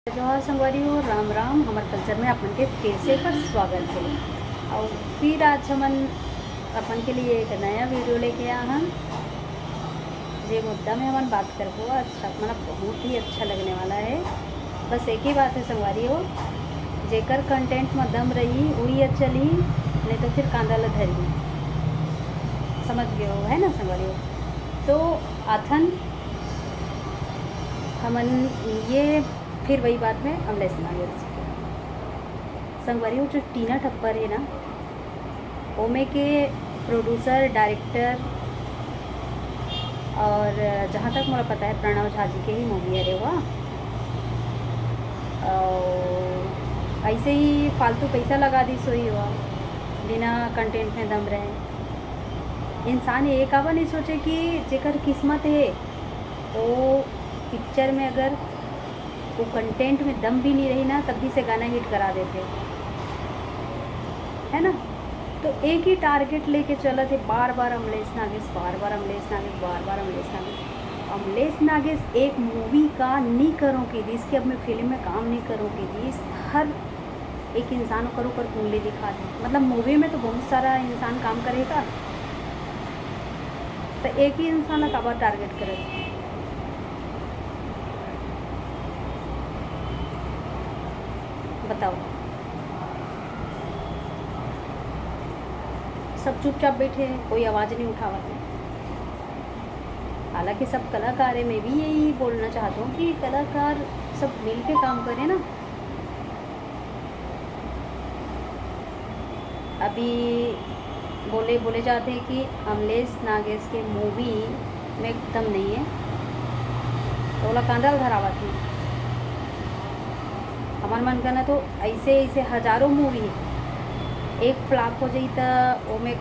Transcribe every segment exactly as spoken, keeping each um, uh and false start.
जोहार संगवारी हो, राम राम। हमर कल्चर में आप मन के फिर से एक बार स्वागत हे। और फिर आज हमन अपन के लिए एक नया वीडियो लेके आए हन, जे मुद्दा में हमन बात करबो। आज आप मन ला बहुत ही अच्छा लगने वाला है। बस एक ही बात है संगवारी हो, जेकर कंटेंट में दम रही, वही अच्छा चली, नहीं तो फिर कांदा ला धरी। समझ गए हो, है ना संगवारी हो? तो आथन हमन ये फिर वही बात में अमलेश नागेश। संगवारी हो, जो टीना टप्पर है ना, ओमे के प्रोड्यूसर, डायरेक्टर और जहाँ तक मोला पता है प्रणव झा जी के ही मूवी हरे हुआ। और ऐसे ही फालतू पैसा लगा दी सोई हुआ, बिना कंटेंट में दम रहे। इंसान ये काबर नहीं सोचे कि जेकर किस्मत है, वो पिक्चर में अगर वो कंटेंट में दम भी नहीं रही ना, तब भी से गाना हिट करा देते, है ना? तो एक ही टारगेट लेके चलत है, बार बार अमलेश नागेश, बार बार अमलेश नागेश, बार बार अमलेश नागेश। अमलेश नागेश एक मूवी का नहीं करो कि जिसके अब मैं फिल्म में काम नहीं करो कि जिस हर एक इंसान ओकर ऊपर उंगली दिखा दे। मतलब मूवी में तो बहुत सारा इंसान काम करेगा, तो एक ही इंसान ला काबर टारगेट करे? बताओ, सब चुपचाप बैठे हैं, कोई आवाज़ नहीं उठावत है। हालांकि सब कलाकार है, मैं भी यही बोलना चाहता हूँ कि कलाकार सब मिलके काम करें ना। अभी बोले बोले जाते हैं कि अमलेश नागेश के मूवी में दम नहीं है, तो ओला कांदा ल धरावत है। हमर मन का ना तो ऐसे ऐसे हजारों मूवी है, एक फ्लॉप हो जाई त ओमे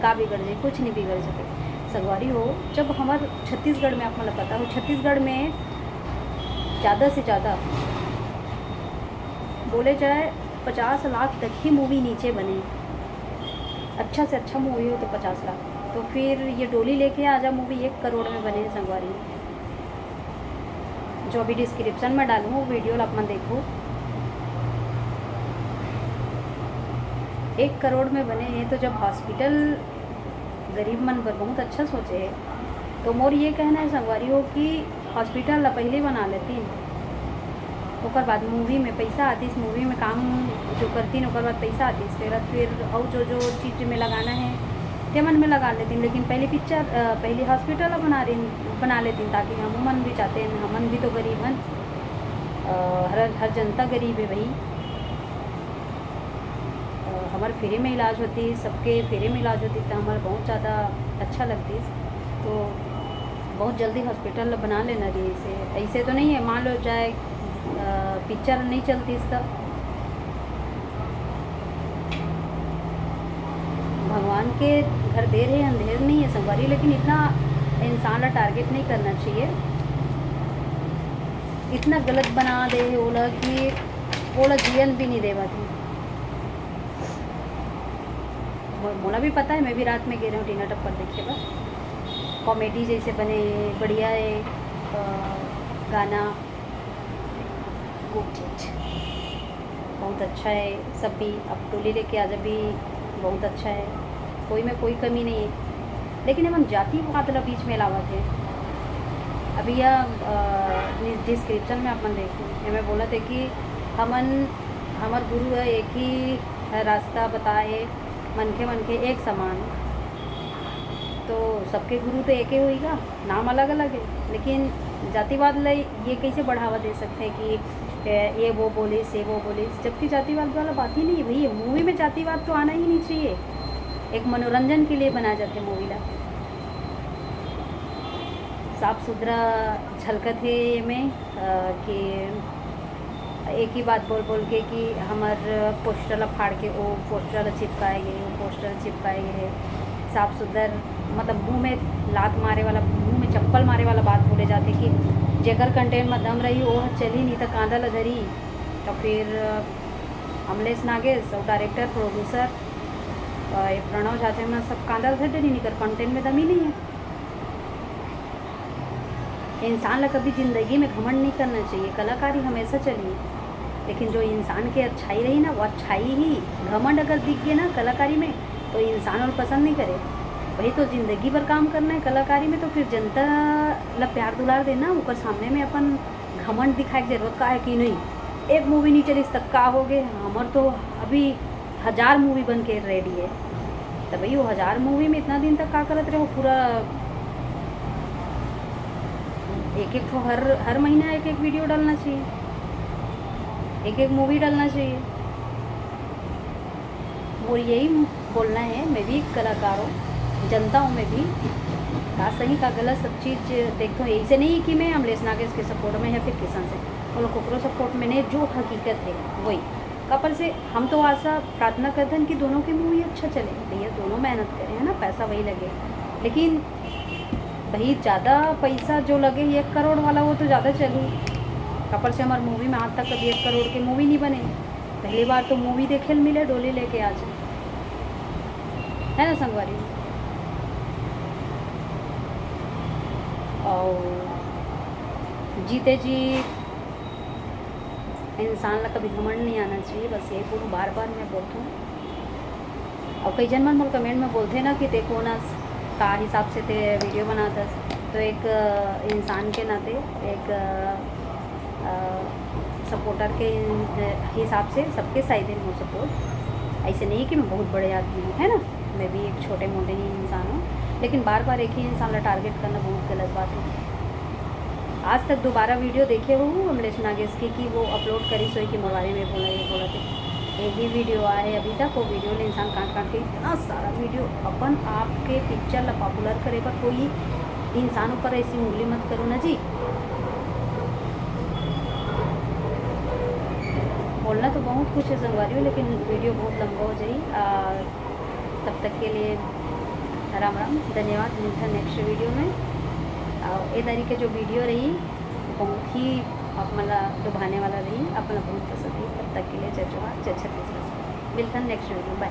का बिगड़ जाए? कुछ नहीं बिगड़ सके। संगवारी हो, जब हमार छत्तीसगढ़ में, आप मन ला पता हो, छत्तीसगढ़ में ज़्यादा से ज़्यादा बोले जाए पचास लाख तक ही मूवी नीचे बने, अच्छा से अच्छा मूवी हो तो पचास लाख। तो फिर ये डोली लेके आजा मूवी एक करोड़ में बने है संगवारी, जो अभी डिस्क्रिप्शन में डालूँ वीडियो ला, आप मन देखो, एक करोड़ में बने हैं। तो जब हॉस्पिटल गरीब मन बर बहुत अच्छा सोचे है, तो मोर ये कहना है संगवारी हो कि हॉस्पिटल ला पहले बना लेतिन, ओकर बाद मूवी में पैसा आतिस, मूवी में काम जो करतिन ओकर बाद पैसा आतिस, तेरा फिर अउ जो जो चीज़ में लगाना है तेमन में लगा लेतिन, लेकिन पहले पिक्चर, अ, पहले हॉस्पिटल ला बना रही, बना लेतिन, ताकि हम मन भी जाते हैं, हमन भी तो गरीब हन, अ, हर हर जनता गरीब है भाई। अ, हमर फ्री में इलाज होती, सबके फ्री में इलाज होती तो हमर बहुत ज़्यादा अच्छा लगती। तो बहुत जल्दी हॉस्पिटल बना लेना रही से, ऐसे तो नहीं है, मान लो जाए, अ, पिक्चर नहीं चलती इस तब। भगवान के घर देर है अंधेर नहीं है संगवारी, लेकिन इतना इंसान ला टारगेट नहीं करना चाहिए। इतना गलत बना दे है ओला कि ओला जियन भी नहीं देवा थी। मो-, मोला भी पता है, मैं भी रात में गे रहे हूँ टीना टप्पर देखे बर। कॉमेडी जैसे बने, बढ़िया है, अ, गाना, गुड हिट, बहुत अच्छा है। सब भी अब डोली लेके आजा भी बहुत अच्छा है, कोई में कोई कमी नहीं है, लेकिन हमन जातिवाद ला बीच में लावत है। अभी यह, अ, डि-, डिस्क्रिप्शन में अपन देखो, एमे बोलत है कि हमन, हमर गुरु है, एक ही रास्ता बताए, मनखे मनखे एक समान, तो सबके गुरु तो एके होइगा, नाम अलग अलग है, लेकिन जातिवाद ला ये कैसे बढ़ावा दे सकते हैं कि ए, ये वो बोलिस, ये वो बोलिस, जबकि जातिवाद वाला बात ही नहीं है भैया। मूवी में जातिवाद तो आना ही नहीं चाहिए, एक मनोरंजन के लिए बनाया जाता है मूवी ला। साफ सुथरा झलकत है ये में, अ, कि एक ही बात बोल बोल के कि हमर पोस्टर ला फाड़ के वो पोस्टर ला चिपकाए गए, वो पोस्टर चिपकाए गए है। साफ सुथर, मतलब मुंह में लात मारे वाला, मुंह में चप्पल मारे वाला बात बोले जाते कि जेकर कंटेंट में दम रही वो चली, नहीं तो कांदा ला धरी। तो फिर अमलेश नागेश और डायरेक्टर, प्रोड्यूसर, अ, ये प्रणव झा, में सब कांदा ला धर डरी, नहीं कर कंटेंट में दम ही नहीं है। इंसान ला कभी जिंदगी में घमंड नहीं करना चाहिए। कलाकारी हमेशा चलही, लेकिन जो इंसान के अच्छाई रही ना, वो अच्छाई ही। घमंड अगर दिख गए ना कलाकारी में, तो इंसान और पसंद नहीं करे। वही तो जिंदगी भर काम करना है कलाकारी में, तो फिर जनता ला प्यार दुलार देना, ओकर सामने में अपन घमंड दिखाए के जरूरत का है कि नहीं? एक मूवी नहीं चलिस तक का हो गए, हमर तो अभी हजार मूवी बन के रेडी है। तब भाई, वो हजार मूवी में इतना दिन तक का करत रहो? पूरा एक एक ठो हर, हर महीना एक एक वीडियो डालना चाहिए, एक एक मूवी डालना चाहिए। और यही बोलना है, मैं भी एक कलाकार हूँ, जनता हूँ मैं भी। का सही का गलत सब चीज़ देखता हूँ। ऐसे नहीं कि मैं अमलेश नागेश के सपोर्ट में या फिर किसान से, वो लोग कोकरो सपोर्ट में नहीं, जो हकीकत है वही। काबर से हम तो आशा प्रार्थना करथन कि दोनों के मूवी अच्छा चले, भैया दोनों मेहनत करें, है ना, पैसा वही लगे। लेकिन भाई, ज़्यादा पैसा जो लगे एक करोड़ वाला, वो तो ज़्यादा चली। काबर से हमार मूवी में आज तक कभी एक करोड़ के मूवी नहीं बने। पहली बार तो मूवी देखे ल मिले डोली लेके आज, है ना संगवारी? और जीते जी इंसान ला कभी घमंड नहीं आना चाहिए, बस यही बोलूँ, बार बार मैं बोलती हूँ। और कई जन मन मोर कमेंट में बोलते ना कि ते कौन अस, का हिसाब से ते वीडियो बनात हस, तो एक अ, इंसान के नाते, एक सपोर्टर के हिसाब से सबके चाहिए मोर सपोर्ट। ऐसे नहीं कि मैं बहुत बड़े आदमी हूँ, है ना, मैं भी एक छोटे मोटे ही इंसान हूँ, लेकिन बार बार एक ही इंसान ला टारगेट करना बहुत गलत बात है। आज तक दोबारा वीडियो देखे हो अमलेश नागेश की कि वो अपलोड करिस होही कि मोर बारे में बोला, ये बोला थे, एक ही वीडियो आए अभी तक, वो वीडियो ले इंसान काट काट के इतना सारा वीडियो। अपन आपके पिक्चर ला पॉपुलर करे पर कोई इंसान ऊपर ऐसी उंगली मत करो ना जी। बोलना तो बहुत कुछ है संगवारी हो, लेकिन वीडियो बहुत लंबा हो जाई। आ, तब तक के लिए राम राम, धन्यवाद। मिलता नेक्स्ट वीडियो में। और ये तारीख के जो वीडियो रही, बहुत ही आप मला लुभाने वाला रही, आप मला बहुत पसंद रही। तब तक के लिए जय जोहार, जय छत्तीसगढ़। मिलता नेक्स्ट वीडियो, बाय।